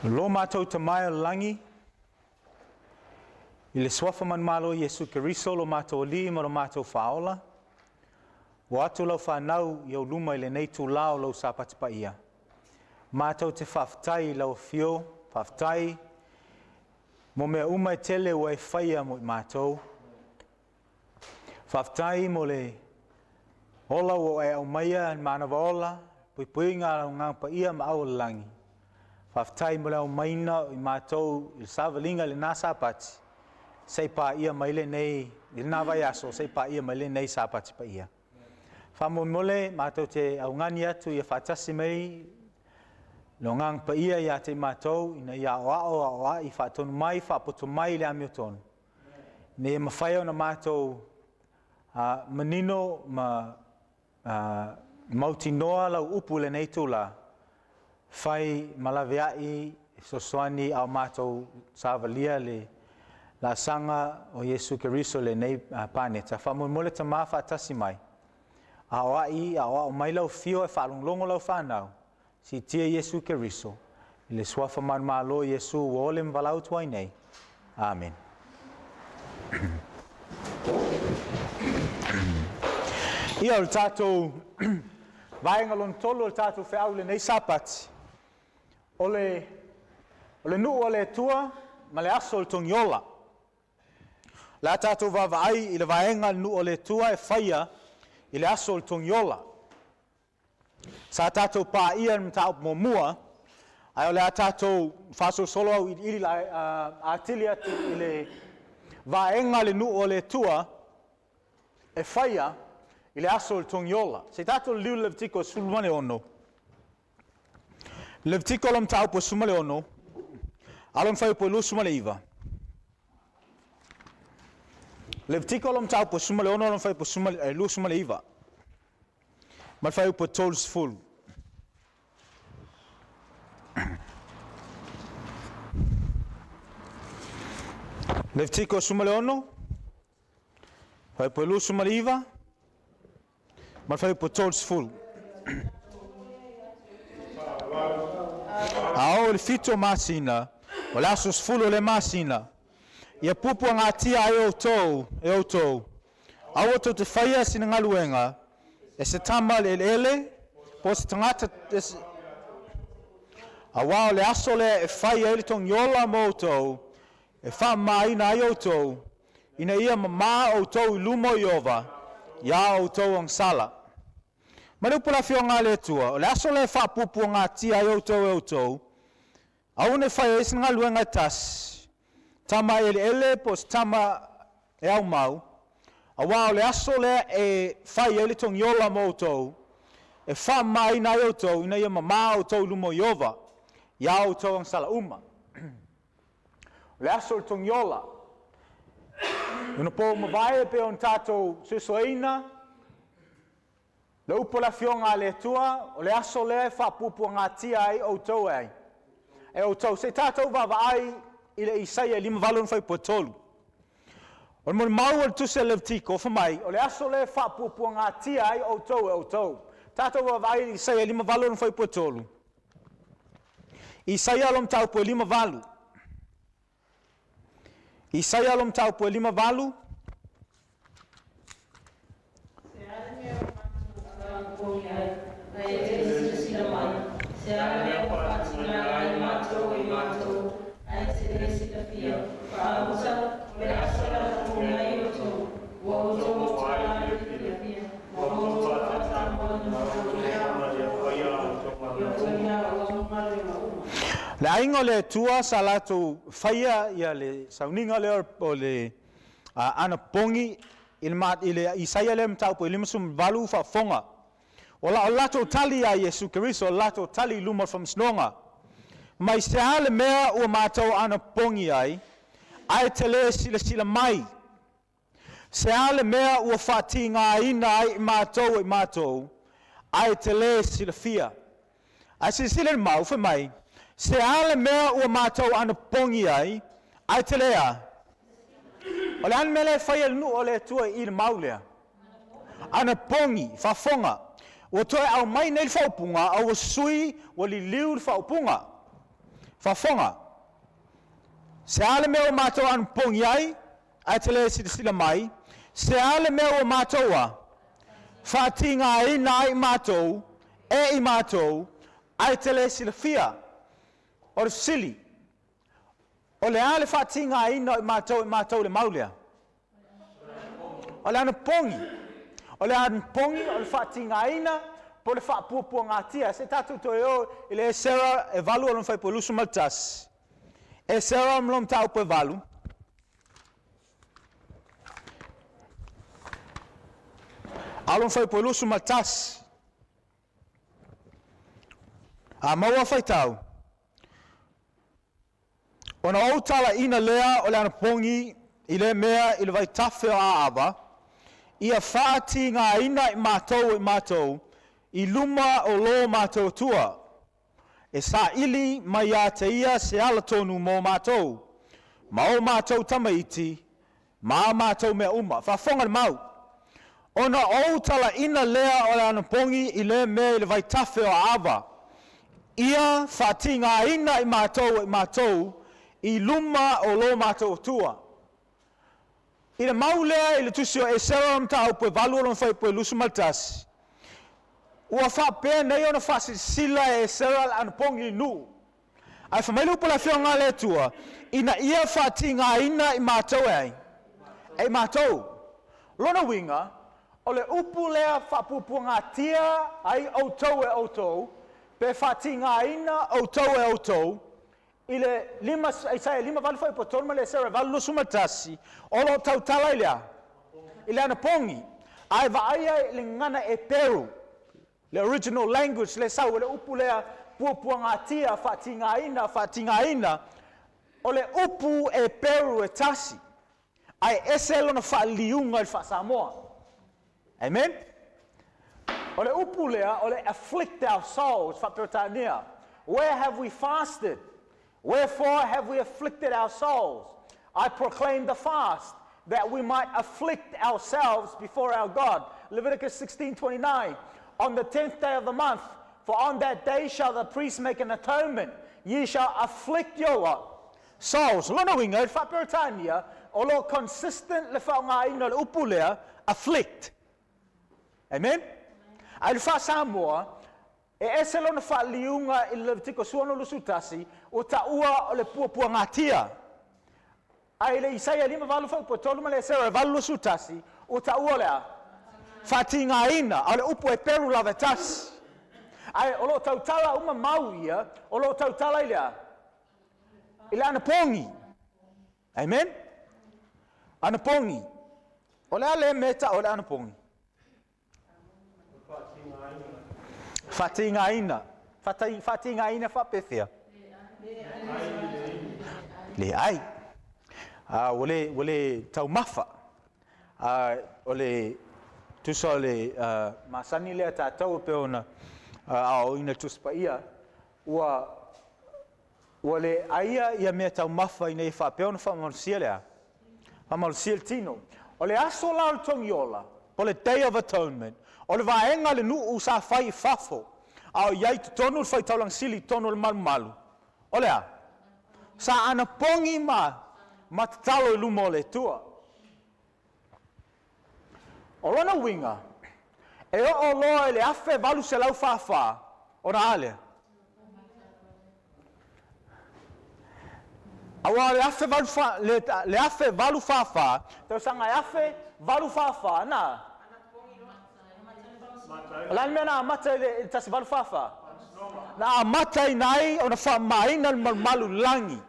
Lo matou Tama e o le lagi, i le suafa manumalo o Iesu Keriso lo matou Alii ma lo matou Faaola, ua atu lau fanau i ou luma i lenei itula o lou Sapati paia. Matou te faafetai i lau afio, faafetai mo mea uma e tele ua e faia mo i matou. Faafetai mo le ola ua e aumaia i le manava ola, puipuiga a lau Agaga Paia ma au o le lagi. Faafetai mo le aumaina o i matou i le savaliga i lena Sapati, se i paia mai lenei, i lena vaiaso, se i paia mai lenei Sapati paia. Faamolemole matou te augani atu ia faatasi mai le Agaga Paia ia te i matou, ina ia aoao, aoai, faatonu mai, faapoto mai i le amiotonu, ina ia mafai ona matou manino ma mautinoa lau upu i lenei itula, fai ma laveai e fesoasoani a o matou savalia le laasaga o Iesu Keriso i lenei paneta. Faamolemole Tama faatasi mai, aoai, aoao mai lau afio e faalogologo lau fanau, Siitia Iesu Keriso, i le suafa manumalo o Iesu ua ole ma valaau atu ai nei. Amene. Ia, o le tatou vaega lona tolu o le tatou feau i lenei Sapati, o le, o le nuu o le Atua ma le aso o le togiola. O le a tatou vaavaai i le vaega le nuu o le Atua e faia i le aso o le togiola. Sa tatou paia i le mataupu muamua, ae o le a tatou faasolosolo auiliili atili atu i le vaega le nuu o le Atua e faia i le aso o le togiola. Se i tatou liliu i le Levitiko 16. Levitiko le mataupu 16, a lona fuaiupu e 29. Levitiko le mataupu 16, lona fuaiupu 29. Ma le fuaiupu e 30. Levitiko 16, fuaiupu e 29, ma le fuaiupu e 30. A oo i le 7 o masina, o le aso 10 o lea masina, ia puapuagatia ai outou e outou, Aua tou te faia sina galuega e se tama o le eleele po o se tagata e se... Auā o le aso lea e fai ai le togiola mo outou, e faamamaina ai outou, ina ia mamā outou i luma o Ieova i a outou agasala. Ma le upu a le Afioga a le Atua, o le aso lea e faapuapuagatia ai outou e outou, Aua ne i fai ai se galuega e tasi, tama eleele po o se tama e aumau, auā o le aso lea e fai ai le togiola mo outou, e faamamaina ai outou ina ia mamā outou i luma o Ieova i a outou agasala uma. O le aso o le togiola. I ona po ua mavae e pei ona tatou suesueina, Le upu a le Afioga a le Atua, o le aso lea e faapuapuagatia ai outou e ai? E outou. Se i tatou vaavaai i le Isaia 58 fuaiupu e 3. O le molimau o le tusi a le Levitiko, fai mai, o le aso lea e faapuapuagatia ai outou e outou. Tatou vaavaai i le Isaia 58 fuaiupu e 3. Isaia lo mataupu e 58. Isaia lo mataupu e 58. Se a le mea ua matou anapogi ai, ae e le silasila mai? Se a le mea ua faatiga ai matou e matou, ae te le silafia? Faamuta, o le aso e anapogi ai outou, ua outou matua filifia, ua outou faatamoaina foi. Le aiga o le Atua sa latou faia ia le sauniga lea o le anapogi i le, i le Isaia lea mataupu e 58 faafofoga. O la, o le latou tali ia Iesu Keriso, o le latou tali i luma o le faamasinoga. Mai se a le mea ua matou anapogi ai, ae te le silasila mai? Se a le mea ua faatigaina ai i matou e matou, ae te le silafia? Ae silasila i le mau, fai mai, se a le mea ua matou anapogi ai, ae te le a? O le a le mea lea e fai e le nuu o le Atua i le mau lea? Anapogi, faafofoga. Ua toe aumai nei le faaupuga, a ua sui, ua liliu le faaupuga. Faafofoga, se a le mea ua matou anapogi ai, ae te le silasila mai, se a le mea ua matou a faatigaina ai matou e i matou, ae te le silafia. O le fesili, o le a le faatigaina o i matou e matou i le mau lea? O le anapogi. O le anapogi o le faatigaina po o le faapuapuagatia. Se i tatou toe o i le Esera e 8 o lona fuaiupu 21. Esera ma lona mataupu e 8. A o lona fuaiupu 21. A maua faitau. Ona ou talaina lea o le anapogi i lea mea i le vaitafe o Aava, ia faatigaina i matou e matou i luma o lo matou Atua, e saili mai ia te ia se ala tonu mo matou, ma o matou tamaiti, ma a matou mea uma. Faafofoga le mau. Ona ou talaina lea o le anapogi i lea mea i le vaitafe o Aava, ia faatigaina i matou e matou i luma o lo matou Atua. I le mau lea i le tusi o Esera o mataupu e 8 o lona fuaiupu e 21, ua faapea nei ona faasilasila e Esera le anapogi i nuu. Ae fai mai le upu a le Afioga a le Atua, ina ia faatigaina i matou e ai? E i matou. Lona uiga, o le upu lea faapuapuagatia ai outou e outou, pe faatigaina outou e outou, i le 5, Isaia 58 fuaiupu 3 ma le Esera 8:21, o lo o tautala i le a? I le anapogi. Ae vaaia i le gagana Eperu, le original language, le sau o le upu lea puapuagatia, faatigaina, faatigaina, o le upu Eperu e tasi, ae ese lona faaliliuga i le faa-Samoa. Amen? O le upu lea, o le afflict our souls, faa-Peretania. Where have we fasted? Wherefore have we afflicted our souls? I proclaim the fast, that we might afflict ourselves before our God. Leviticus 16:29. On the 10th day of the month, for on that day shall the priest make an atonement. Ye shall afflict your what? Souls. Lona uiga, i le faa-Peretania, o lo o consistent le faaaogaina o le upu lea, afflict. Amen? Ae i le faa-Samoa, e ese lona faaliliuga i le Levitiko 16:21, ua taua o le puapuagatia. Ae i le Isaia 58 fuaiupu 3 ma le Esera 8:21, ua taua o le a? Faatigaina, a o le upu Eperu lava e tasi. Ae o lo o tautala uma mau ia, o lo o tautala i le a? I le anapogi. Amen? Anapogi. O le a lea mea e taua o le anapogi? Faatigaina. Faatigaina faapefea? Le ai. Ua le, ua le taumafa. O le tusa o le masani lea tatou e pei ona aoaoina i le Tusi Paia, ua Ua le aia ia mea taumafa ina ia faapea ona faamalosia le a? Faamalosia le tino. O le aso la o le togiola, po o le Day of Atonement, o le vaega a le nuu sa fai i fafo, a o i ai i totonu le faitaulaga sili i totonu o le malumalu, o le a? Sa anapogi ma ma tatalo i luma o le Atua. O lona uiga, e oo loa i le 1844, ona a lea? Aua o le 1844, le 1844, tausaga e 1844, na? O le a le mea na amata i le 1844? Na amataina ai ona faamamaina le malumalu i le lagi.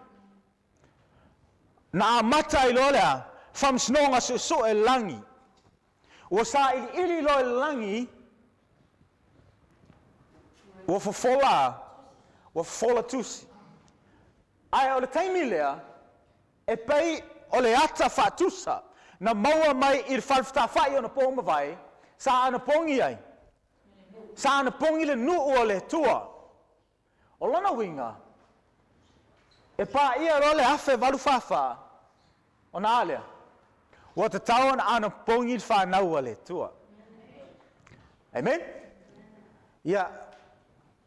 Na amata ai loa le a? Faamasinoga suesue i le lagi. Ua sailiili loa i le lagi, ua fofola, ua fofola tusi. Ae o le taimi lea, e pei o le ata faatusa na maua mai i le fale fetāfa'i ona po mavae, sa anapogi ai. Sa anapogi le nuu o le Atua. O lona uiga, e paia loa le 1844, ona a lea? Ua tatau ona anapogi le fanau a le Atua. Amen? Ia,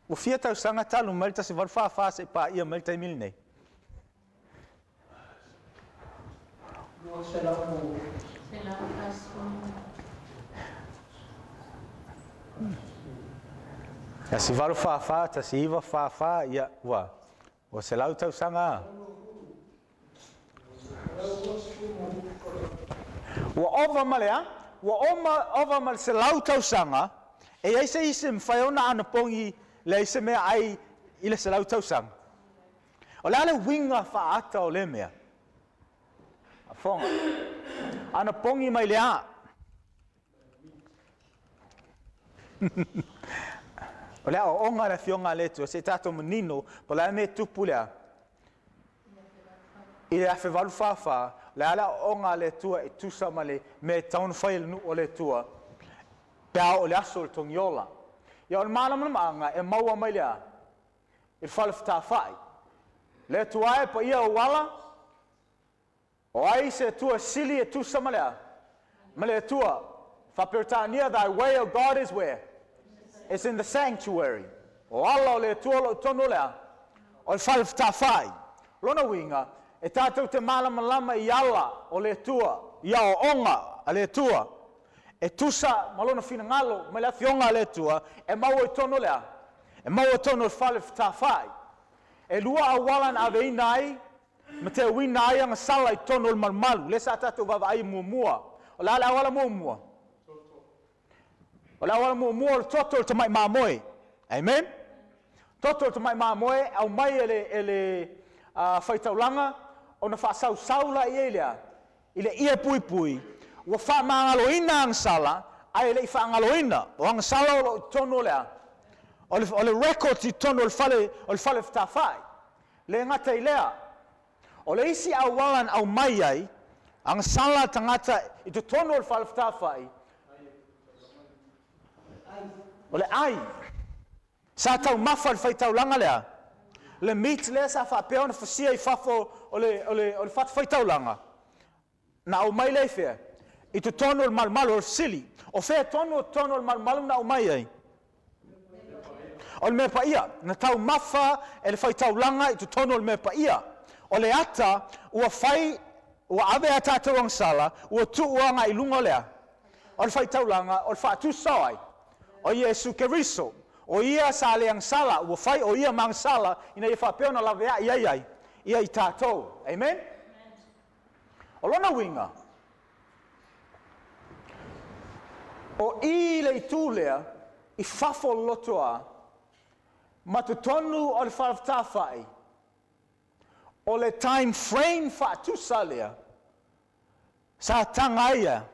Ua fia tausaga talu mai le 1844 seia paia mai le taimi lenei? 1844, 1944, ia, ua, ua 100 tausaga a. Ua ova ma le a? Ua oma, ova ma le 100 tausaga, e i ai se isi e mafai ona anapogi leai se mea ai i le 100 tausaga. O le a le uiga faaata o lea mea? Afoga. Anapogi mai le a? O le aoaoga a le Afioga a le Atua, se i tatou manino, po o le a le mea e tupu lea? I le 1844, o le a le aoaoga a le Atua e tusa ma le mea e tatau ona fai e le nuu o le Atua pe a oo i le aso o le togiola. Ia, o le malamalamaaga e maua mai le a? I le fale fetafai. Le Atua e, paia ou ala, o ai se Atua sili e tusa ma le a? Ma le Atua. Faa-Peretania, thy way, O God, is where? It's in the sanctuary. O ala o le Atua o lo o i totonu o le a? O le fale fetafai. Lona uiga, e tatou te malamalama i ala o le Atua, i aoaoga a le Atua, e tusa ma Lona finagalo mai le Afioga a le Atua, e maua i totonu o le a? E maua i totonu o le fale fetafai. E lua auala na aveina ai ma teuina ai agasala i totonu o le malumalu, lea sa tatou vaavaai muamua. O le a le auala muamua? O le auala muamua o le toto o le tamai mamoe. Amen? Toto o le tamai mamoe, aumai e le, e le faitaulaga, ona faasausau la i ai lea, i le ie puipui, ua faamagaloina agasala, ae le i faagaloina. O agasala o lo o i totonu o le a? O le, o le records i totonu o le fale, o le fale fetafai. Le gata i lea, o le isi auala na aumai ai agasala a tagata i totonu o le fale fetafai, o le ai. Sa taumafa le faitaulaga lea, le meat lea sa faapea ona fasia i fafo o le, o le, o le fatafaitaulaga, na aumai lea i fea? I totonu o le malumalu. O le fesili, o fea tonu o totonu o le malumalu na aumai ai? O le mea paia. Na taumafa e le faitaulaga i totonu o le mea paia. O le ata ua fai, ua ave a tatou agasala, ua tuu agai i luga o le a? O le faitaulaga, o le faatusa o ai? O Iesu Keriso. O Ia sa le agasala, ua fai o Ia ma agasala ina ia faapea ona laveai ai ai Ia i tatou. Amen? O lona uiga, o i le itu lea i fafo o le lotoa ma totonu o le fale-fetafai, o le time frame faatusa lea sa taga ai ia.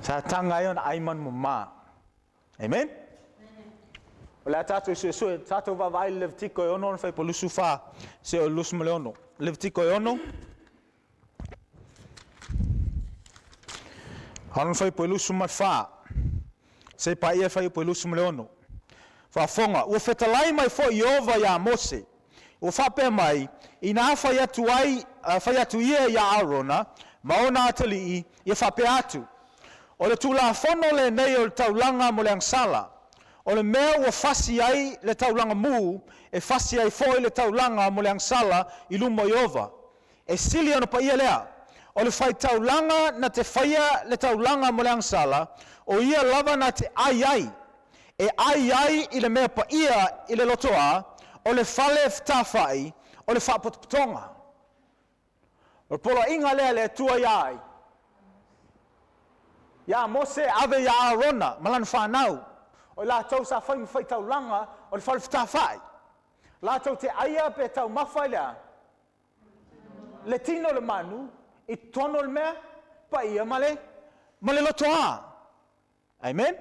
Sa taga ai ona ai manu mama. Amen? O le a tatou suesue, tatou vaavaai i le Levitiko e 6 ona fuaiupu 24 seia oo i le 26. Levitiko e 6, ona fuaiupu 24 seia paia fuaiupu 26. Faafofoga, ua fetalai mai foi Ieova iā Mose, ua faapea mai, Inā fai atu ai, fai atu ia iā Arona ma ona atalii, ia faapea atu, O le Tulafono lenei o le taulaga mo le agasala, o le mea ua fasi ai le taulaga mū, e fasi ai foi le taulaga mo le agasala i luma o Ieova. E sili ona paia lea, o le faitaulaga na te faia le taulaga mo le agasala, o ia lava na te ai ai, e ai ai i le mea paia i le lotoa, o le fale fetafai, o le faapotopotoga. O le poloaiga lea a le Atua iā ai? Iā Mose, ave iā Arona ma lana fanau, o i latou sa fai ma faitaulaga o le fale fetafai, latou te aia pe taumafa i le a? Le tino o le manu i totonu o le mea paia ma le, ma le lotoa. Amen?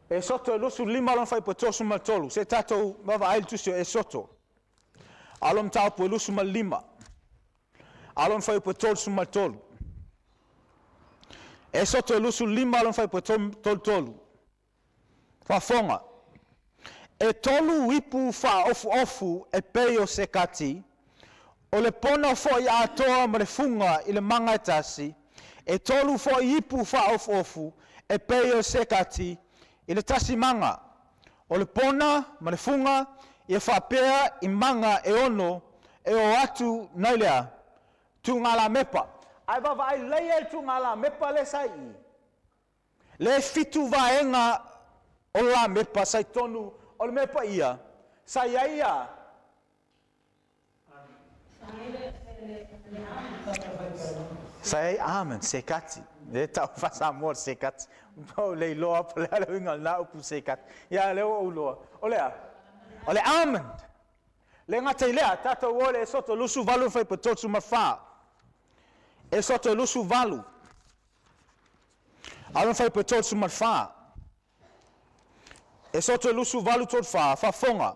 Esoto e 25 lona fuaiupu e 33. Se i tatou vaavaai i le tusi o Esoto. A o lona mataupu e 25. A o lona fuaiupu e 33. Esoto e 25 lona fuaiupu e 33. Faafofoga. E tolu ipu faaofuofu e pei o se kati, o le pono foi atoa ma le fuga i le maga e tasi, E tolu foʻi ipu faaofuofu e pei o se kati i le tasi maga. O le pona ma le fuga ia faapea i maga e ono e o atu nai lea tugalamepa. Ae vaavaai lelei i le tugalamepa lea sa i i. Le fitu vaega o le lamepa sa i totonu o le mea paia sa i ai ia. Sa i ai almond, sekati. E tau faa-Samoa le sekati. O le iloa po o le a le uiga o lena upu sekati. Ia lea ua ou iloa. O le a? O le almond. Le gata i lea, tatou o i le Esoto 28 fuaiupu 34. Esoto 28. Alu fuaiupu 34. Esoto 28 34, faafofoga.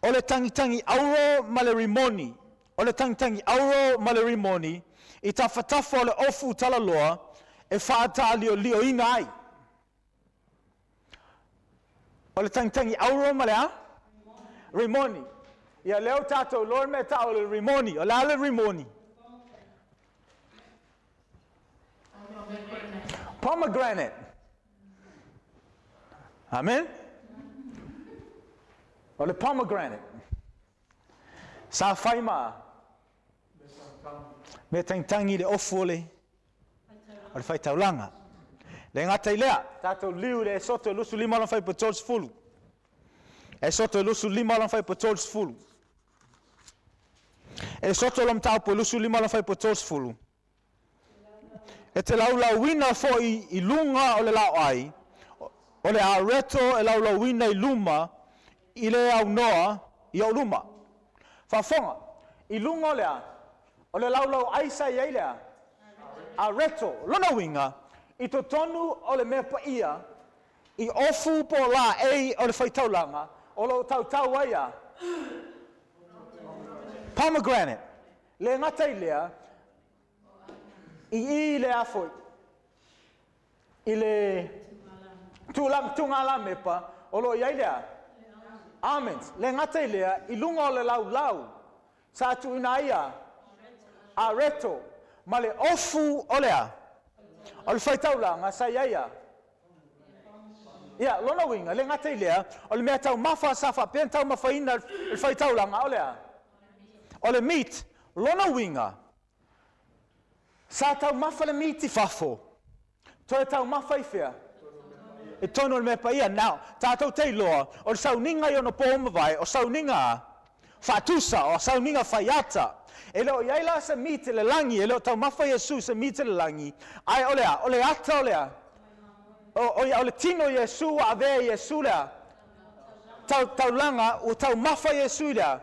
O le tagitagi auro ma le rimoni, o le tagitagi auro ma le rimoni i tafatafa o le ofu talaloa e faataliolioina ai. O le tagitagi auro ma le a? Rimoni. Ia lea ua tatou iloa le mea e tau o le rimoni. O le a le rimoni? Pomegranate. Amen? O le pomegranate. Sa fai ma mea tagitagi le ofu o le o le faitaulaga. Le gata i lea, tatou liu i le Esoto 25 lona fuaiupu 30. Esoto 25 lona fuaiupu 30. Esoto lona mataupu 25 lona fuaiupu 30. E te laulauina foi i luga o le laoai, o le areto e laulauina i luma i le aunoa i ou luma. Faafofoga, i luga o le a? O le laulauai sa i ai le a? Areto. Lona uiga, i totonu o le mea paia, i ofu po o laei o le faitaulaga, o lo o tautau ai a? Pomegranate. Le gata i lea, i i le a foi? I le tulaga tugalamepa o lo o i ai le a? Almonds. Le gata i lea, i luga o le laulau sa tuuina ai a? Areto. Ma le ofu o le a? O le faitaulaga sa i ai a? Ia, lona uiga, le gata i lea, o le mea taumafa sa faapea ona taumafaina le faitaulaga o le a? O le meat. Lona uiga, sa taumafa le meat i fafo, toe taumafa i fea? I totonu o le mea paia. Now, tatou te iloa, o le sauniga i ona po mavae, o sauniga a? Faatusa, o sauniga faiata. E le o i ai la se meat i le lagi, e le o taumafa Iesu se meat i le lagi, ae o le a? O le ata o le a? O, o, o le tino o Iesu ua avea e Iesu le a? Tau, taulaga, ua taumafa Iesu i le a?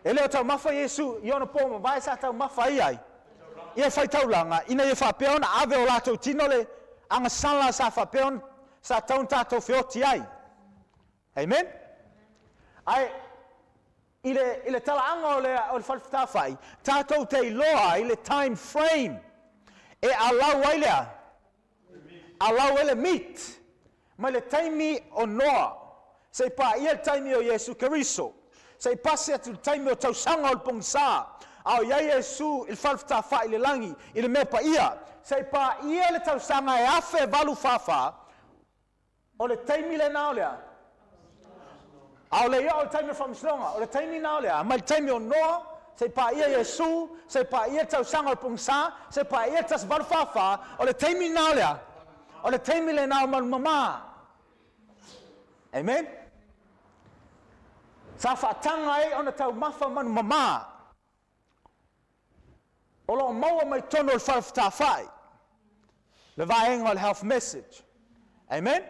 E le o taumafa Iesu i ona po mavae sa taumafa ai ai ia faitaulaga, ina ia faapea ona ave o latou tino le agasala sa faapea ona sa tatau ona tatou feoti ai. Amen? Ae i le, i le talaaga o le, o le fale fetāfa'i, tatou te iloa ai le time frame e alau ai le a? Alau ai le meat mai le taimi o Noa seia paia le taimi o Iesu Keriso, seia pasi atu le taimi o tausaga o le pogisa, a o i ai Iesu i le fale fetāfa'i i le lagi, i le mea paia, seia paia le tausaga e 1844, o le taimi lena o le a? A o le i oo le taimi o le faamasinoga, o le taimi na o le a? Mai le taimi o Noa, seia paia Iesu, seia paia le tausaga o le pogisa, seia paia le 1844, o le taimi na o le a? O le taimi lena o manumamā. Amen? Sa faataga ai ona taumafa manumamā o lo o maua mai totonu o le fale fetāfa'i, le vaega o le health message. Amen?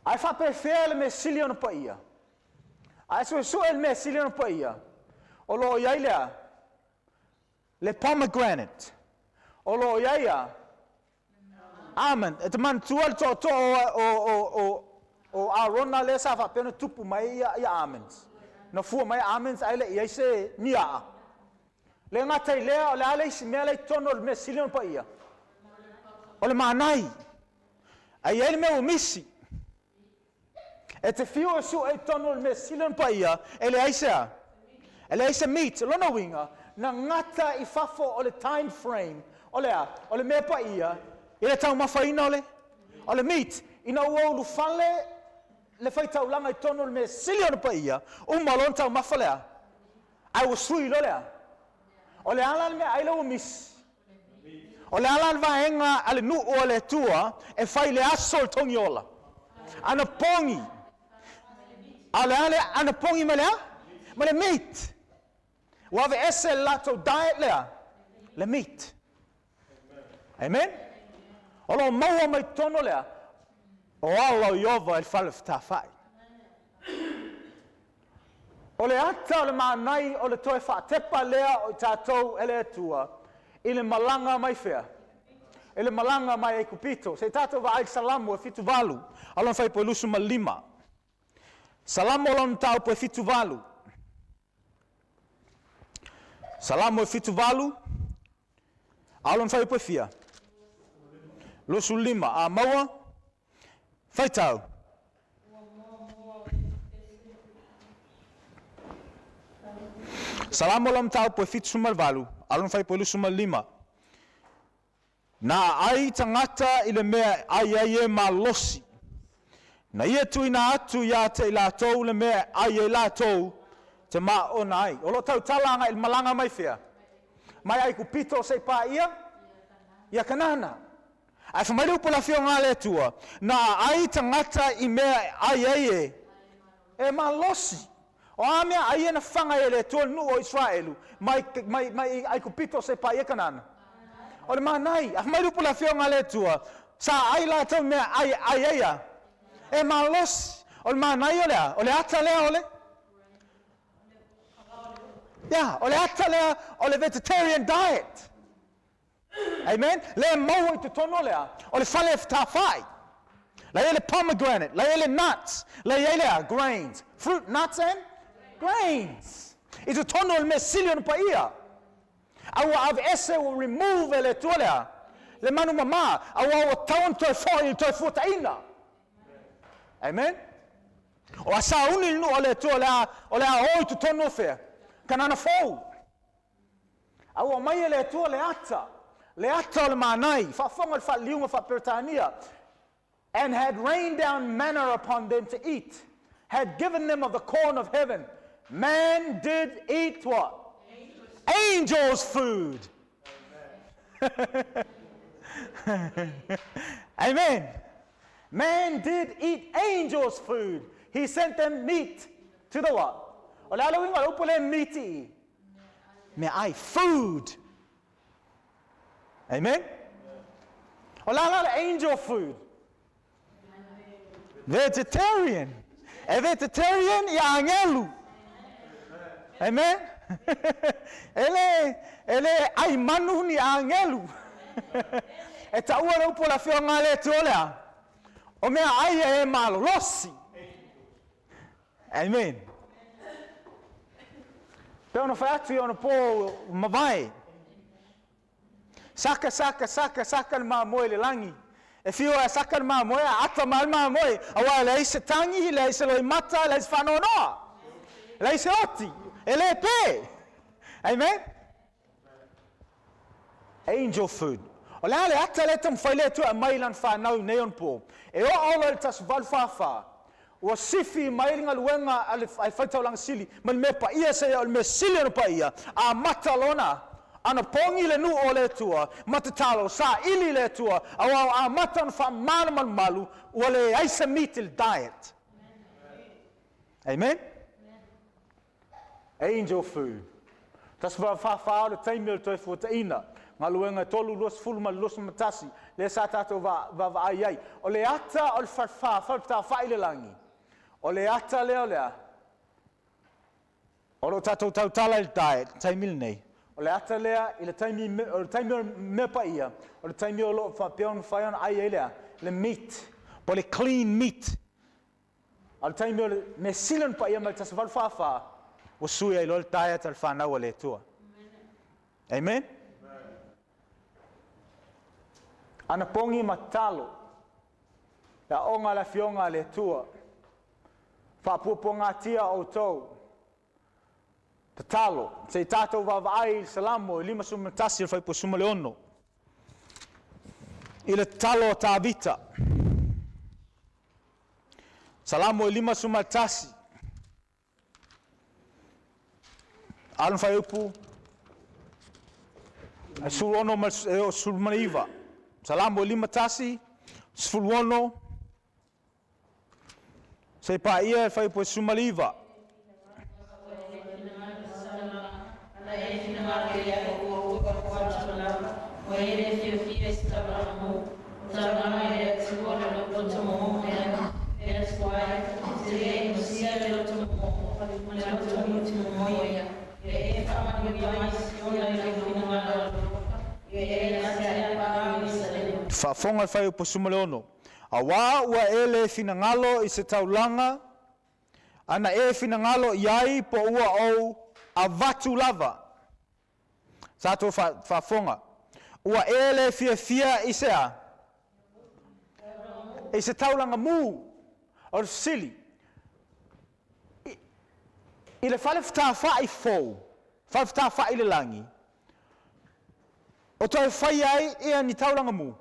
Ae faapefea le mea sili ona paia? Ae suesue le mea sili ona paia, o lo o i ai le a? Le pomegranate. O lo o i ai a? Almond. E te manatua le tootoo o Arona lea sa faapea ona tupu mai ia, ia almonds. Na fua mai almonds ae le i ai se niaa. Le gata i lea, o le a le isi mea lea i totonu o le mea sili ona paia? O le manai. Ae i ai le mea ua misi. E te fiu e sue i totonu o le mea sili ona paia, e leai se a? E leai se meat. Lona uiga, Na gata i fafo o le time frame o le a? O le mea paia i le taumafaina o le o le meat. Ina ua ulufale le faitaulaga i totonu o le mea sili ona paia, uma loa ona taumafa le a? Ae ua sui loa le a? O le a la le meaai lea ua misi? O le a la le vaega a le nuu o le Atua e fai i le aso o le togiola? Anapogi. A o le a le anapogi ma le a? Ma le meat. Ua aveese le latou diet lea, le meat. Amen? O lo o maua mai totonu lea, o ala o Ieova i le fale fetāfa'i. O le ata o le manai o le toe faatepa lea o i tatou e le Atua i le malaga mai fea? I le malaga mai Aikupito. Se i tatou vaai i le Salamo e 78, a lona fuaiupu e 25. Salamo lona mataupu e 78. Salamo e 78, a o lona fuaiupu e fia? 25. A maua, faitau. Salamo lona mataupu e 78, a o lona fuaiupu e 25. Na ai tagata i le mea e ai ai e malosi. Na ia tuuina atu ia te i latou le mea e ai ai latou te maona ai. O lo o tautala agai i le malaga mai fea? Mai Aikupito se i paia ia Kanana. Ae fai mai le upu a le Afioga a le Atua, na ai tagata i mea e ai ai e, e malosi. O a mea ai e na faga ai e le Atua le nuu o Iseraelu mai, mai, mai Aikupito se i paia Kanana? O le manai. Ae fai mai le upu a le Afioga a le Atua, sa ai latou mea ai ai ai a? E malosi. O le manai o le a? O le ata lea o le? Ia, o le ata lea o le vegetarian diet. Amen? Lea e maua i totonu o le a? O le fale e fetāfa'i. La i ai le pomegranate, la i ai le nuts, la i ai le a? Grains. Fruit, nuts and grains. I totonu o le mea sili ona paia. A ua aveese, ua remove e le Atua le a? Le manu mamā. Aua ua tatau ona toe fo'i i le toe fuataina. Amen? O a sauni le nuu a le Atua o le a, o le a o i totonu o fea? Kanana fou. A ua aumai e le Atua le ata, le ata o le manai, faafofoga i le faaliliuga faa-Peretania, And had rained down manna upon them to eat, had given them of the corn of heaven. Man did eat what? Angels food. Amen. Man did eat angels food. He sent them meat to the what? O le a le uiga o le upu lea meat i? Meaai, food. Amen? O le a la le angel food? Vegetarian. E vegetarian i agelu. Amen? E le, e le ai manu ni agelu. E taua le upu o le afioga a le Atua o le a? O mea ai e malolosi. Amen. Pe ona fai atu i ona pō mavae. Saka, saka, saka, saka le mamoe i le lagi. E whiu ai a saka le mamoe, a ata mai le mamoe, aua e leai se tangi, leai se loimata, leai se faanoanoa, leai se oti, e le pē. Amen? Angel food. O le a le ata lea e taumafai le Atua e aumai i lana fanau i nei ona pō? E oo loa i le 1844, ua sifi mai le galuega a le faitaulaga sili mai le mea paia seia o le mea sili ona paia, amata lona anapogi le nuu o le Atua ma tatalo, saili i le Atua, aua ua amata ona faamalamalamalu ua leai se meat i le diet. Amen? Angel food. 1844 o le taimi o le Toefuataiga, galuega e 3, 20 ma le 21, lea sa tatou vaavaai ai. O le ata o le falefa, faletafai i le lagi, o le ata lea o le a? O lo o tatou tautala i le diet i le taimi lenei. O le ata lea i le taimi, o le taimi o le mea paia, o le taimi o lo o faapea ona mafai ona ai ai le a? Le meat, po o le clean meat. A o le taimi o le mea sili ona paia mai le 1844, ua sui ai loa le diet a le fanau a le Atua. Amen? Anapogi ma tatalo, le aoga a le Afioga a le Atua, faapuapuagatia outou. Tatalo, se i tatou vaavaai i le Salamo e 51 i le fuaiupu 16, i le tatalo a Tavita. Salamo e 51, a o le fuaiupu e 16 ma le 19. Salamo e 51, 16, se paia e fuaiupu e 19. Faafofoga le fuaiupu 16. Auā ua e le finagalo i se taulaga, ana e finagalo i ai po ua ou avatu lava. Tatou faafofoga. Ua e le fiafia i se a? I se taulaga mu. O le fesili, i le fale fetafai fou, fale fetafai i le lagi, o toe fai ai ia ni taulaga mu?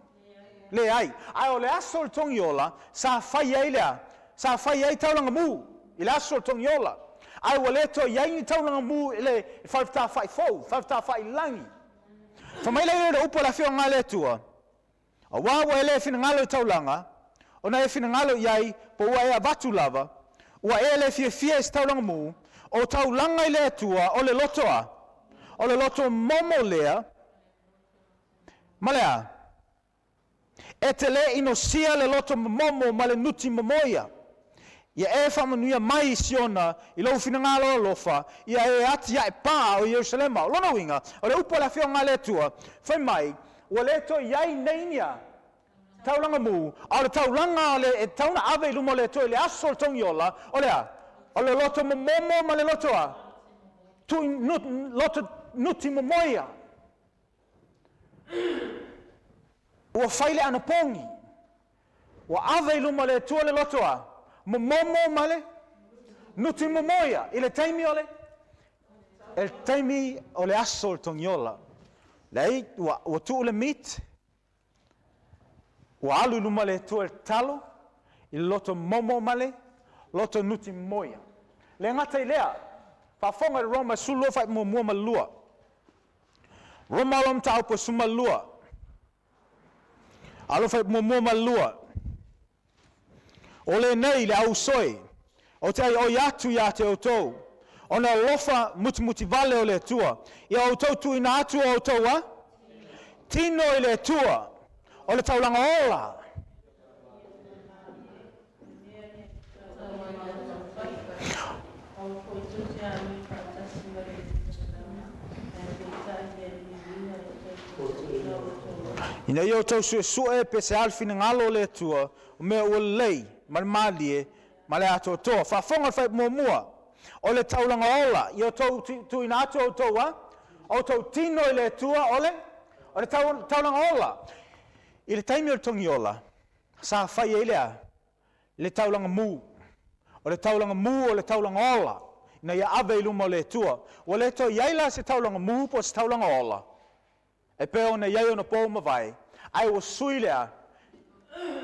Leai. Ae o le aso o le togiola, sa fai ai lea, sa fai ai taulaga mu i le aso o le togiola. Ae ua le toe i ai ni taulaga mu i le fale fetafai fou, fale fetafai i le lagi. Fai mai lea i le upu a le afioga a le Atua, auā ua e le finagalo i taulaga, ona e finagalo i ai po ua e avatu lava, ua e le fiafia i se taulaga mu, o taulaga i le Atua o le loto a, o le loto momo lea, ma le a? E te le inosia le loto momomo ma le nuti momoia. Ia e faamanuia mai i Siona i lou finagalo alofa, ia e atiae pā o Ierusalema. O lona uiga, o le upu a le afioga a le Atua, fai mai, ua le toe i ai nei ni a? Taulaga mu, a o le taulaga le e tatau ona ave i luma o le Atua i le aso o le togiola, o le a? O le loto momomo ma le loto a? Tui, nut, loto nuti momoia. Ua fai le anapogi. Ua ave i luma o le Atua le loto a? Momomo ma le nuti momoia i le taimi o le e le taimi o le aso o le togiola. Leai, ua tuu le meat, ua alu i luma o le Atua i le tatalo, i le loto momo ma le loto nuti momoia. Le gata i lea, faafofoga i le Roma 12 fuaiupu muamua ma le lua. Roma o mataupu e 12. Alo fuaiupu muamua ma le lua. O lenei le ausoe, ou te aioi atu ia te outou, ona alofa mutimuti vale o le Atua, ia outou tuuina atu o outou a? Tino i le Atua, o le taulaga ola. Ina ia outou suesue pe se a le finagalo o le Atua, o mea ua lelei, ma le malie, ma le atoatoa. Faafofoga le fuaiupu muamua, o le taulaga ola, ia outou tuuina atu outou a? Outou tino i le Atua, o le taulaga ola. I le taimi o le togiola, sa fai ai lea, le taulaga mu. O le taulaga mu o le taulaga ola, ina ia ave i luma o le Atua. Ua le toe i ai la se taulaga mu po o se taulaga ola, e pei ona i ai ona po mavae, ae ua sui lea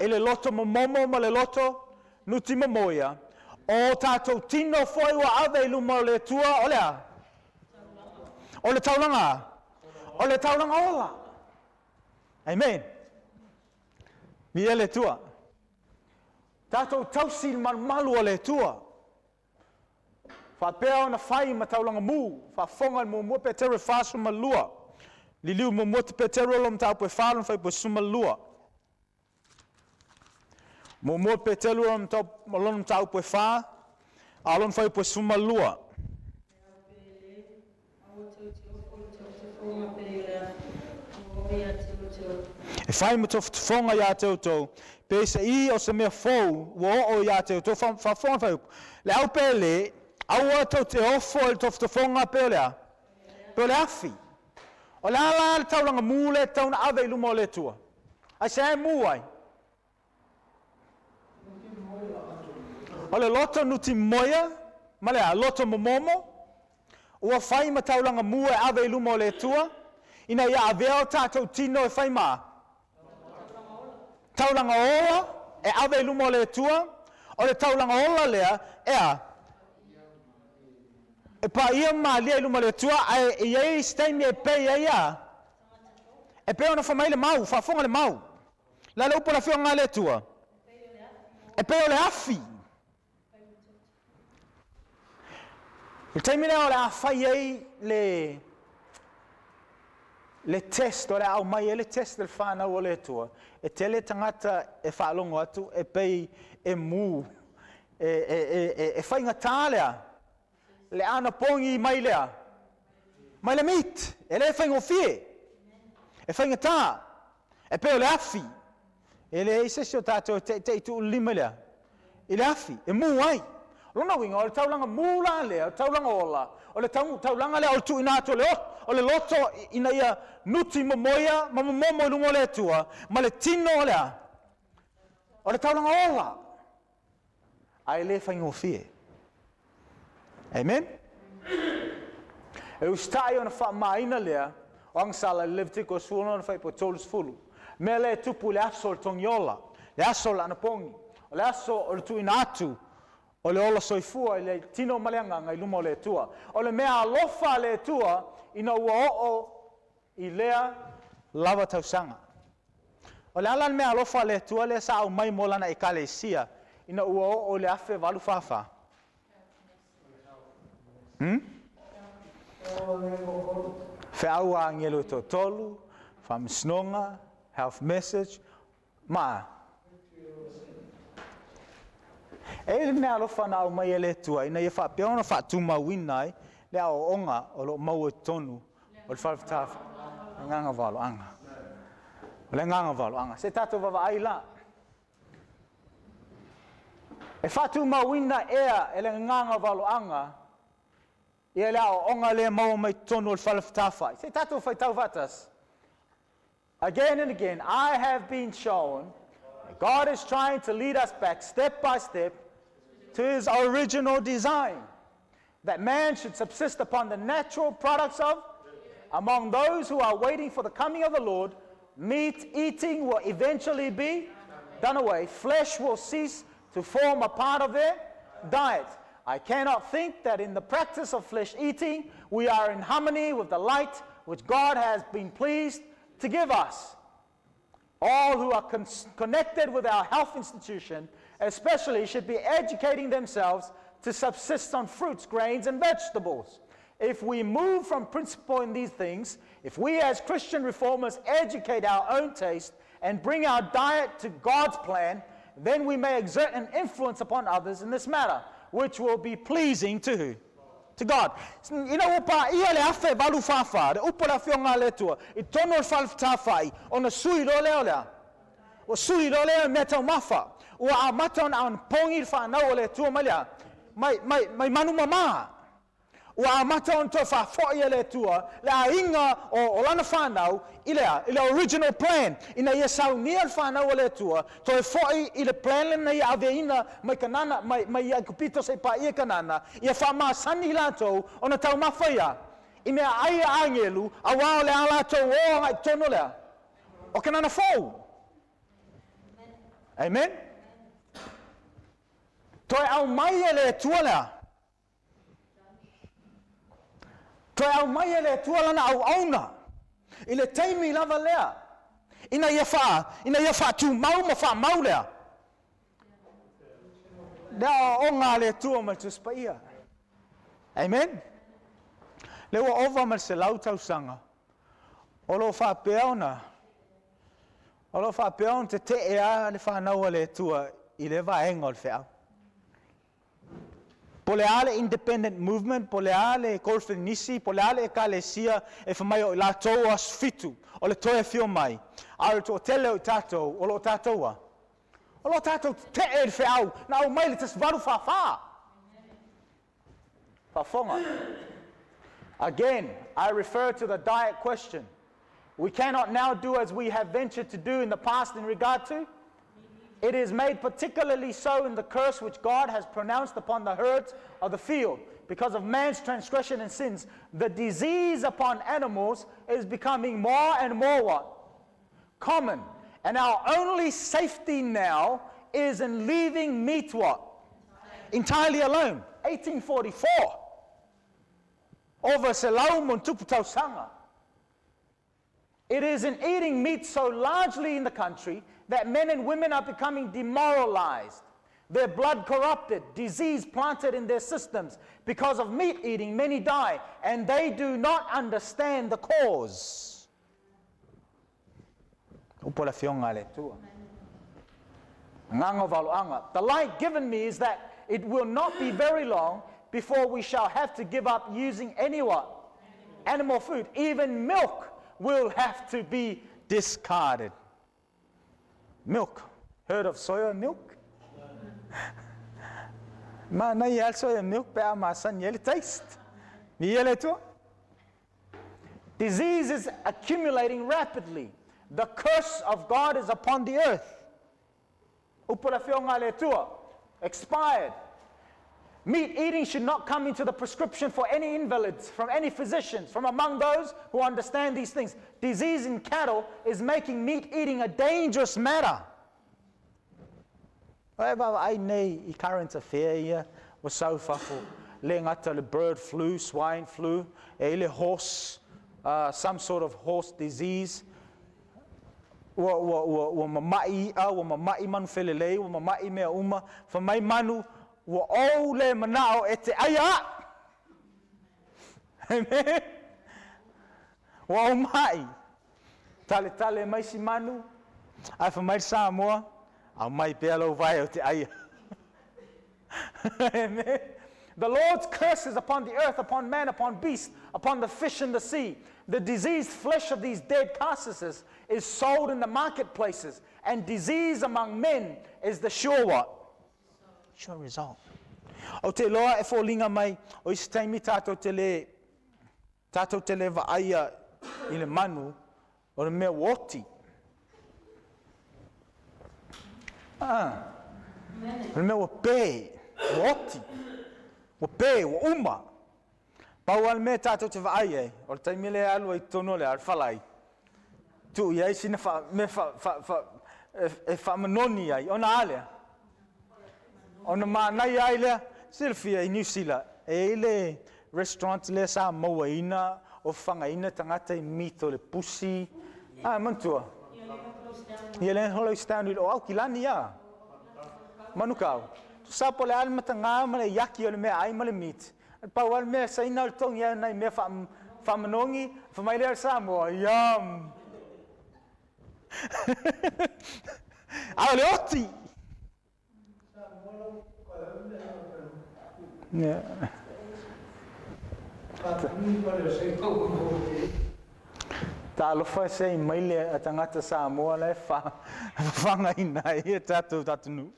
i le loto momomo ma le loto nuti momoia, o tatou tino foi ua ave i luma o le Atua, o le a? O le taulaga, o le taulaga ola. Amen. Viia le Atua. Tatou tausi i le malumalu o le Atua. Faapea ona fai ma taulaga mu, faafofoga i le muamua Petero e 42. Liliu muamua te Petero lo mataupu e 4 lona fuaiupu e 12. Muamua Petero lona mataupu e 4, a lona fuaiupu e 12. E fai ma tofotofoga ia te outou, pe se i o se mea fou ua oo ia te outou. Faafofoga fuaiupu. Le au pele, aua tou te ofo i le tofotofoga pe o le a? Pe o le afi. O le a la le taulaga mu le tatau ona ave i luma o le Atua? Ai se e mu ai? O le loto nuti moia, ma le a, loto momomo. Ua fai ma taulaga mu e ave i luma o le Atua, ina ia avea o tatou tino e fai ma taulaga ola e ave i luma o le Atua. O le taulaga ola lea, e a? E paia ma malie i luma o le Atua, ae e i ai se taimi e pei ai a? E pei ona fai mai le mau, faafofoga le mau. Le a le upu a le Afioga a le Atua? E pei o le afi. I le taimi lea o le a fai ai le le test, o le a aumai ai le test i le whānau o le Atua, e tele tagata e faalogo atu e pei e mu, e, e, e, e, e faigata lea, le anapogi mai lea, mai le meat, e le faigofie, e faigata, e pei o le afi. E leai se isi o tatou e teitei tuu le lima i le a? I le afi, e mu ai. O lona uiga, o le taulaga mu la lea, o le taulaga ola, o le taulaga lea o le tuuina atu o le, o le loto ina ia nuti momoia ma momomo i luga o le Atua, ma le tino o le a? O le taulaga ola. Ae le faigofie. Amen? E usitai ona faamamaina lea o agasala i le Levitiko 16 fuaiupu 30. Mea lea e tupu i le aso o le togiola, le aso o le anapogi, o le aso o le tuuina atu o le ola soifua i le tino ma le agaga i luma o le Atua. O le mea alofa a le Atua ina ua oo i lea lava tausaga. O le a la le mea alofa a le Atua lea sa aumai mo Lana Ekalesia ina ua oo i le 1844? Hmm? Feau a agelu e toatolu, faamasinoga, health message, ma E i ai le mea alofa na aumai e le Atua ina ia faapea ona faatumauina ai le aoaoga o lo o maua i totonu o le Fale Agaga Valoaga. O le agaga valoaga. Se tatou vaavaai la. E faatumauina ea e le agaga valoaga ia le aoaoga lea maua mai totonu o le fale fetāfai. Se tatou faitau faatasi. Again and again, I have been shown that God is trying to lead us back step by step to his original design. That man should subsist upon the natural products of among those who are waiting for the coming of the Lord, meat eating will eventually be done away. Flesh will cease to form a part of their diet. I cannot think that in the practice of flesh eating, we are in harmony with the light which God has been pleased to give us. All who are connected with our health institution, especially, should be educating themselves to subsist on fruits, grains, and vegetables. If we move from principle in these things, if we as Christian reformers educate our own taste and bring our diet to God's plan, then we may exert an influence upon others in this matter, which will be pleasing to who? To God. Ina ua paia le 1844, le upu a le Afioga a le Atua, i totonu o le fale fetāfai, ona sui loa lea o le a? Ua sui loa lea o le meataumafa. Ua amata ona anapogi le fanau o le Atua mai le a? Mai, mai, mai manu mamā. Ua amata ona toe faafoi e le Atua le aiga o, o lana fanau i le a? I le original plan, ina ia saunia le fanau a le Atua, toe foi i le plan lena ia aveina mai Kanana, mai, mai Aikupito seia paia Kanana, ia faamasani i latou ona taumafa ia i mea ai a agelu, auā o le a latou o agai totonu o le a? O Kanana fou. Amen? Toe aumai e le Atua le a? Toe aumai e le Atua lana auauna i le taimi lava lea, ina ia faa, ina ia faatumau ma faamau lea. Le aoaoga a le Atua ma le Tusi Paia. Amen. Lea ua ova ma le 100 tausaga o lo o faapea ona o lo o faapea ona tetee lava le fanau a le Atua i lea vaega o le feau. Po o le a le Independent Movement, po o le a le Kolefinisi, po o le a le Ekalesia e fai mai o i latou o aso fitu, o le toe afio mai, a o le toatele o i tatou, o lo o tatou a? O lo o tatou tetee i le feau na aumai i le 1844. Faafofoga. Again, I refer to the diet question. We cannot now do as we have ventured to do in the past in regard to It is made particularly so in the curse which God has pronounced upon the herds of the field. Because of man's transgression and sins, the disease upon animals is becoming more and more what? Common. And our only safety now is in leaving meat what? Entirely alone. 1844. Ova selau ma ona tupu tausaga. It is in eating meat so largely in the country that men and women are becoming demoralized, their blood corrupted, disease planted in their systems. Because of meat eating, many die, and they do not understand the cause. The light given me is that it will not be very long before we shall have to give up using any what? Animal food. Even milk will have to be discarded. Milk. Heard of soya milk? Manaia lava le soya milk pe a masani ai le taste. Viia le Atua. Disease is accumulating rapidly. The curse of God is upon the earth. Upu le Afioga a le Atua. Expired. Meat eating should not come into the prescription for any invalids, from any physicians, from among those who understand these things. Disease in cattle is making meat eating a dangerous matter. E vaavaai nei i current affair ia ua sau fafo, le gata le bird flu, swine flu, e i le horse, some sort of horse disease, ua, ua, ua, ua mama'i i'a, ua mama'i manu felelei, ua mama'i mea uma, fai mai manu, ua ou le mana'o e te 'ai a'u. Amen. Ua ou ma'i. Taletale mai si manu, ae fai mai le Samoa, aumai pea lou vae ou te 'ai. Amen. The Lord's curse is upon the earth, upon man, upon beast, upon the fish in the sea. The diseased flesh of these dead carcasses is sold in the marketplaces, and disease among men is the sure what? Sure result. Ou te iloa e foliga mai o isi taimi tātou te le, tātou te le vaaia i le manu o le mea ua oti. Ah, o le mea ua pē, ua oti, ua pē, ua uma. Pau lava le mea tātou te vaai ai, o le taimi lea e alu ai i totonu o le falai, tuu i ai sina fa, mea fa, fa, fa, e, e faamanoni ai, ona a lea? Ona manaia ai lea, silafia i Niu Sila, e i ai le restaurant lea sa mauaina o fagaina tagata i meat o le pusi. Ah, manatua? Ia le close down i o Aukilani a. Manukau. Tusa po o le a le mataga ma le iaki o le meaai ma le meat. Pau lava le mea saina o le togi ai o nai mea faamanogi, fai mai lea o le Samoa, yum! A o le oti! Talofa se i mai le tagata Samoa la e fafagaina ai e tatou atunuu.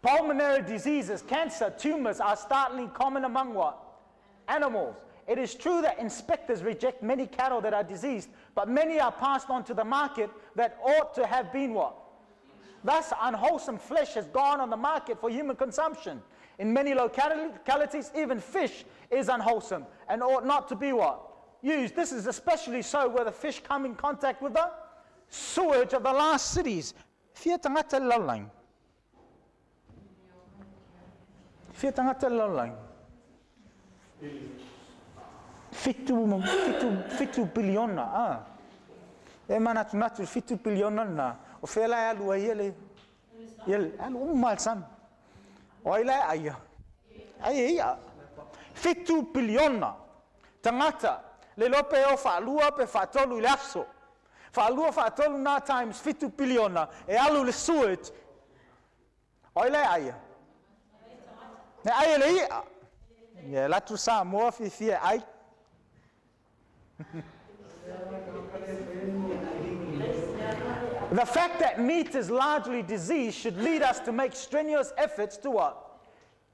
Pulmonary diseases, cancer, tumors are startlingly common among what? Animals. It is true that inspectors reject many cattle that are diseased, but many are passed on to the market that ought to have been what? Thus, unwholesome flesh has gone on the market for human consumption. In many localities, even fish is unwholesome and ought not to be what? Used. This is especially so where the fish come in contact with the sewage of the last cities. Fia tagata le lalolagi? Fia tagata le lalolagi? 7, 7, 7 piliona, ah. E manatunatu i le 7 piliona lena, o fea la e alu ai ia le, ia le, alu uma lava i le sami. O ai la e aia? Ai e ia. 7 piliona tagata, le iloa pe o faalua pe faatolu i le aso. Faalua faatolu na times 7 piliona e alu i le sewage. O ai la e aia? E ai e le i'a. Ia, e alu atu Samoa fiafia e ai. The fact that meat is largely diseased should lead us to make strenuous efforts to what?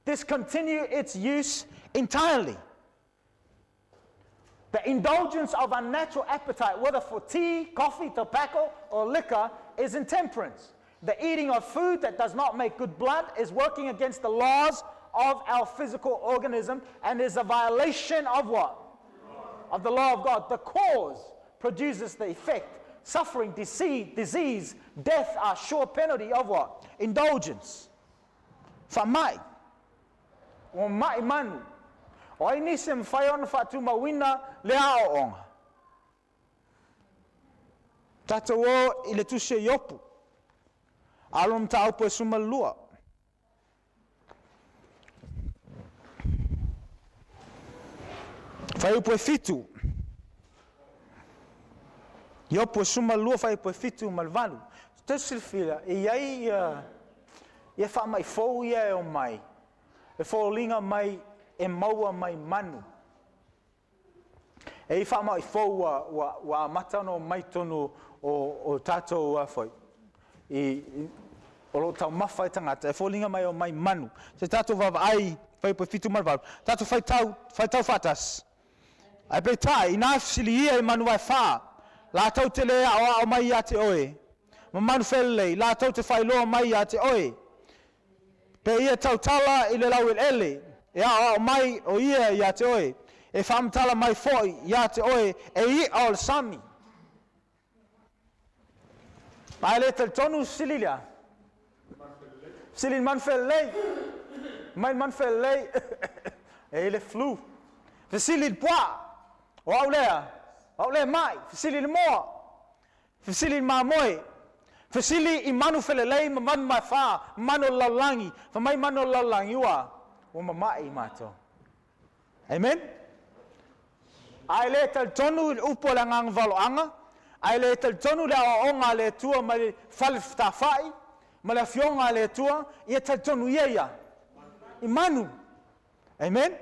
Discontinue its use entirely. The indulgence of unnatural appetite, whether for tea, coffee, tobacco, or liquor, is intemperance. The eating of food that does not make good blood is working against the laws of our physical organism and is a violation of what? Of the law of God. The cause produces the effect. Suffering, deceit, disease, death are sure penalty of what? Indulgence. Faamai. Ua ma'i manu. O ai nisi e mafai ona faatumauina le aoaoga? Tatou o i le tusi a Iopu, a o lona mataupu e 12. Fuaiupu e 7. Iopu e 12, fuaiupu e 7 ma le 8. Tou silafia, e i ai ia, ia faamai fou ia e omai, e foliga mai e maua mai manu. E i faamai fou ua, ua, ua amata ona omai tonu o, o tatou foi, i, i, o lo o taumafa ai tagata, e foliga mai e omai manu. Se tatou vaavaai, fuaiupu e 7 ma le 8, tatou faitau, faitau faatasi. Ae peitai, inā fesili ia i manu vaefa, latou te le aoao mai ia te oe, ma manu felelei, latou te faailoa mai ia te oe. Pe ia tautala i le laueleele, e aoao mai o ia ia te oe, e faamatala mai foi ia te oe e i'a o le sami. Ma e le talitonu fesili lea. Fesili i le manu felelei. Mai le manu felelei, e i le flu. Fesili i le puaa, o au lea, o au lea e mai. Fesili i le moa, fesili i le mamoe. Fesili i manu felelei ma manu maefa, manu o le lalolagi. Fai mai manu o le lalolagi, ua, ua mama'i matou. Amen? A e le talitonu i le upu a le agaga valoaga, a e le talitonu i le aoaoga a le Atua mai le fale fetafa'i ma le afioga a le Atua, ia talitonu ia ia i manu. Amen?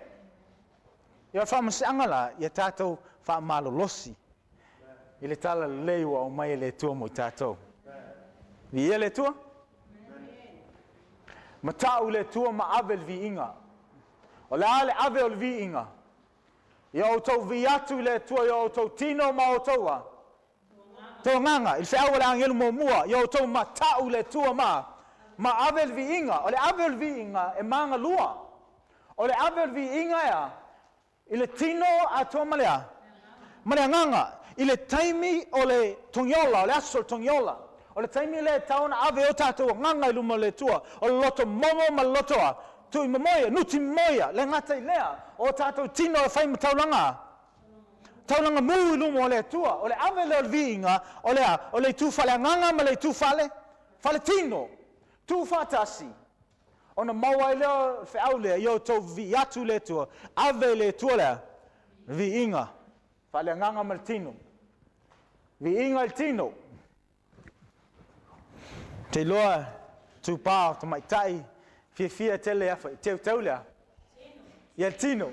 Ia o le faamaseaga la, ia tatou faamalolosi i le tala lelei ua aumai e le Atua mo i tatou. Viia le Atua? Mata'u le Atua ma ave le viiga. O le a le ave o le viiga? Ia outou vii atu i le Atua i o outou tino ma outou a? Tou agaga, i le feau a le agelu muamua, ia outou mata'u i le Atua ma ma ave le viiga. O le ave o le viiga e magalua. O le ave o le viiga e a? I le tino atoa ma le a? Ma le agaga. I le taimi o le togiola, o le aso o le togiola, o le taimi lea e tatau ona ave ai o tatou agaga i luma o le Atua, o le loto momo ma le loto a? Tuuimomoia, nutimomoia, le gata i lea, o tatou tino e fai ma taulaga a? Taulaga mu i luma o le Atua. O le ave lea o le viiga, o le a? O le itu faaleagaga ma le itu fale, faletino. Tuufaatasi. Ona maua ai lea o le feau lea, ia outou vivii atu i le Atua, ave i le Atua le viiga, faaleagaga ma le tino. Viiga i le tino. Te iloa tupā o tamaitai fiafia tele afa i teuteu lea. Ia le tino.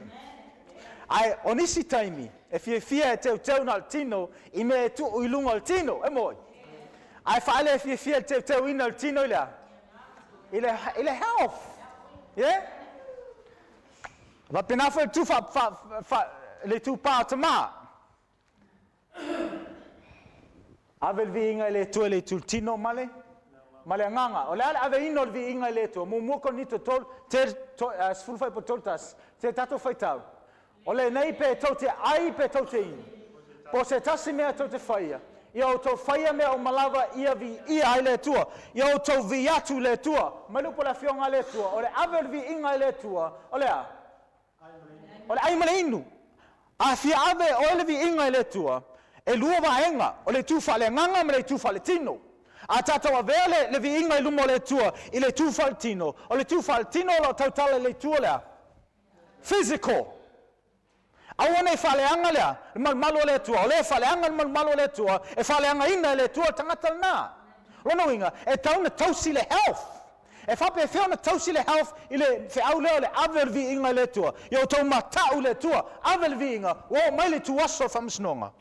Ae o nisi taimi e fiafia e teuteu na o le tino i mea e tuu i luga o le tino, e moi. Ae faaele e fiafia le teuteuina o le tino i le a? I le, i le health. Yeah? Faapena foi le tu fa, fa, fa, le tupā o tamā. Ave le viiga i le Atua i le itu tino ma le ma le agaga. O le a le aveina o le viiga i le Atua? Muamua Korinito 3, te, to, 10 31, te tatou faitau. O lenei pe tou te ai pe tou te inu, po o se tasi mea tou te faia, ia outou faia mea uma lava ia viia ai le Atua. Ia outou vii atu i le Atua. Mai le upu a le Afioga a le Atua, o le ave o le viiga i le Atua, o le a? O le ai ma le inu. A fia ave oe le viiga i le Atua, e lua vaega, o le itu faaleagaga ma le itu faaletino. A tatou avea le, le viiga i luma o le Atua i le itu faaletino, o le itu faaletino o lo o tautala i le itu o le a? Physical. Aua ne i faaleaga lea, le malumalu o le Atua. O le faaleaga le malumalu o le Atua, e faaleagaina e le Atua le tagata lena. Lona uiga, e tatau ona tausi le health. E faapefea ona tausi le health i le feau lea o le ave o le viiga i le Atua. Ia outou mata'u i le Atua, ave le viiga, ua oo mai le ituaso o le faamasinoga.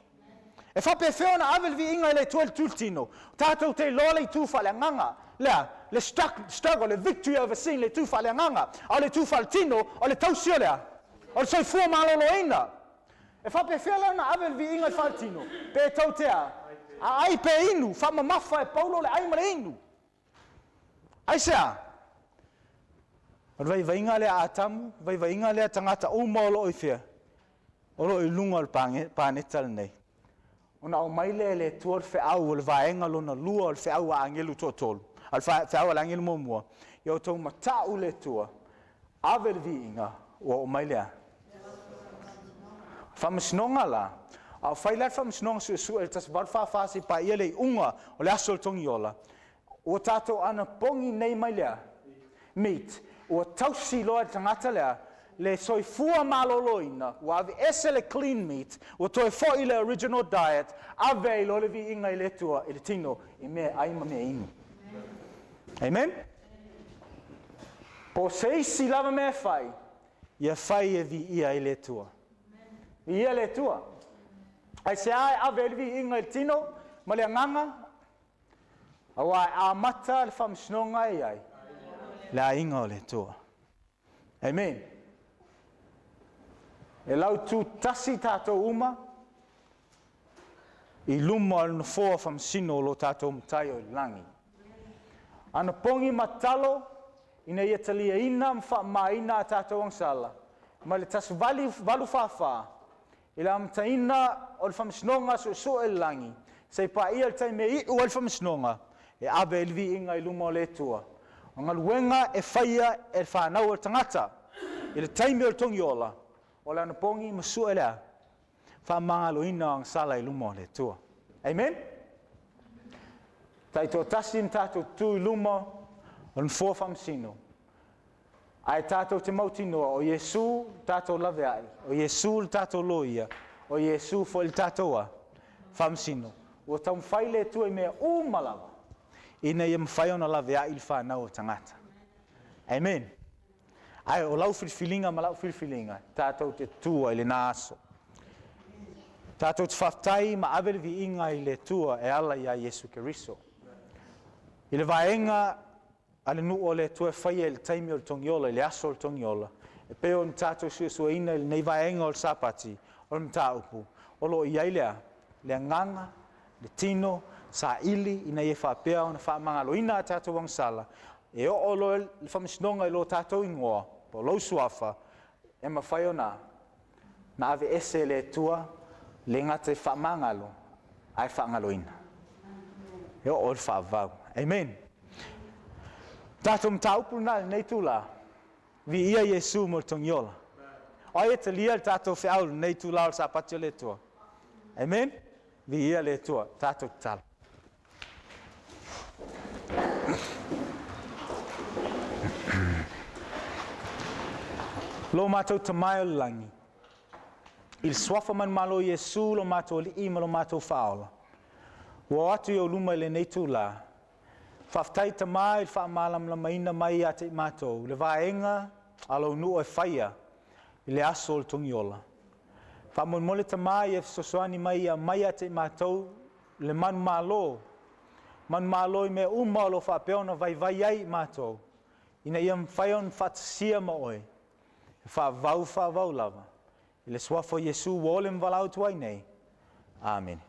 E faapefea ona ave le viiga i le Atua i le tulitino? Tatou te iloa le itu faaleagaga, lea, le struggle, le victory over sin, le itu faaleagaga. A o le itu faaletino, o le tausi o le a? O le soifua maloloina. E faapefea la ona ave le viiga i le faaletino? Pe tou te a? A ai pe inu, faamamafa e Paulo le ai ma le inu. Aisea? O le vaivaiga lea a Atamu, vaivaiga lea tagata uma o lo o i fea, o lo o i luga o le paneta lenei. Ona aumai lea e le Atua le feau o le vaega lona lua o le feau a agelu toatolu, a le feau a le agelu muamua, ia outou matau le Atua, ave le viiga, ua oo mai lea. Faamasinoga la, a o fai la le faamasinoga suesue i le 1844 seia paia le iuga o le aso o le togiola, ua tatou anapogi nei mai lea meat, ua tausi loa e le tagata lea le soifua maloloina, ua aveese le clean meat, ua toe foi le original diet, ave ai loa le viiga i le Atua i le tino i mea ai ma mea inu. Amen? Po o se isi lava mea e fai, ia fai e viia ai le Atua. Viia le Atua. Aisea e ave ai le viiga i le tino ma le agaga? Aua e amata le faamasinoga e i ai le aiga o le Atua. Amen. E laututasi tatou uma i luma o le nofoa faamasino o lo tatou Matai o i le lagi. Anapogi ma tatalo ina ia taliaina ma faamamaina a tatou agasala mai le 1844 i le amataina o le faamasinoga suesue i le lagi, seia paia le taimi e iu ai le faamasinoga, e ave ai le viiga i luma o le Atua. O galuega e faia e le fanau o le tagata i le taimi o le togiola, o le anapogi ma sue lea faamagaloina o agasala i luma o le Atua. Amen? Taitoatasi na tatou tutu i luma o le nofoa faamasino, ae tatou te mautinoa o Iesu le tatou laveai, o Iesu le tatou loia, o Iesu foi le tatou a faamasino. Ua taumafai le Atua i mea uma lava ina ia mafai ona laveai le fanau o tagata. Amen. Ae o lau filifiliga ma lau filifiliga, tatou te tutua i lena aso. Tatou te faafetai ma ave le viiga i le Atua e ala iā Iesu Keriso. I le vaega a le nuu o le Atua e faia i le taimi o le togiola, i le aso o le togiola, e pei ona tatou suesueina i lenei vaega o le Sapati, o le mataupu, o lo o i ai lea, le agaga, le tino, saili ina ia faapea ona faamagaloina a tatou agasala, e oo loa le faamasinoga i lo tatou igoa, po o lou suafa, e mafai ona aveese e le Atua, le gata i faamagalo, ae faagaloina. E oo le faavavau. Amen. Tatou mataupu lena i lenei itula, viia Iesu mo le togiola. O ai e talia le tatou feau i lenei itula o le Sapati o le Atua? Amen. Viia le Atua. Tatou tatalo. Lo matou Tama e o le lagi, i le suafa manumalo o Iesu lo matou Alii ma lo matou Faaola, ua o atu i ou luma i lenei itula. Faafetai Tama i le faamalamalamaina mai ia te i matou le vaega a lou nuu e faia i le aso o le togiola. Faamolemole Tama ia fesoasoani mai ia aumai ia te i matou le manumalo, manumalo i mea uma o lo o faapea ona vaivai ai i matou, ina ia mafai ona faatasia ma oe, e faavavau faavavau lava, i le suafa o Iesu ua ole ma valaau atu ai nei. Amene.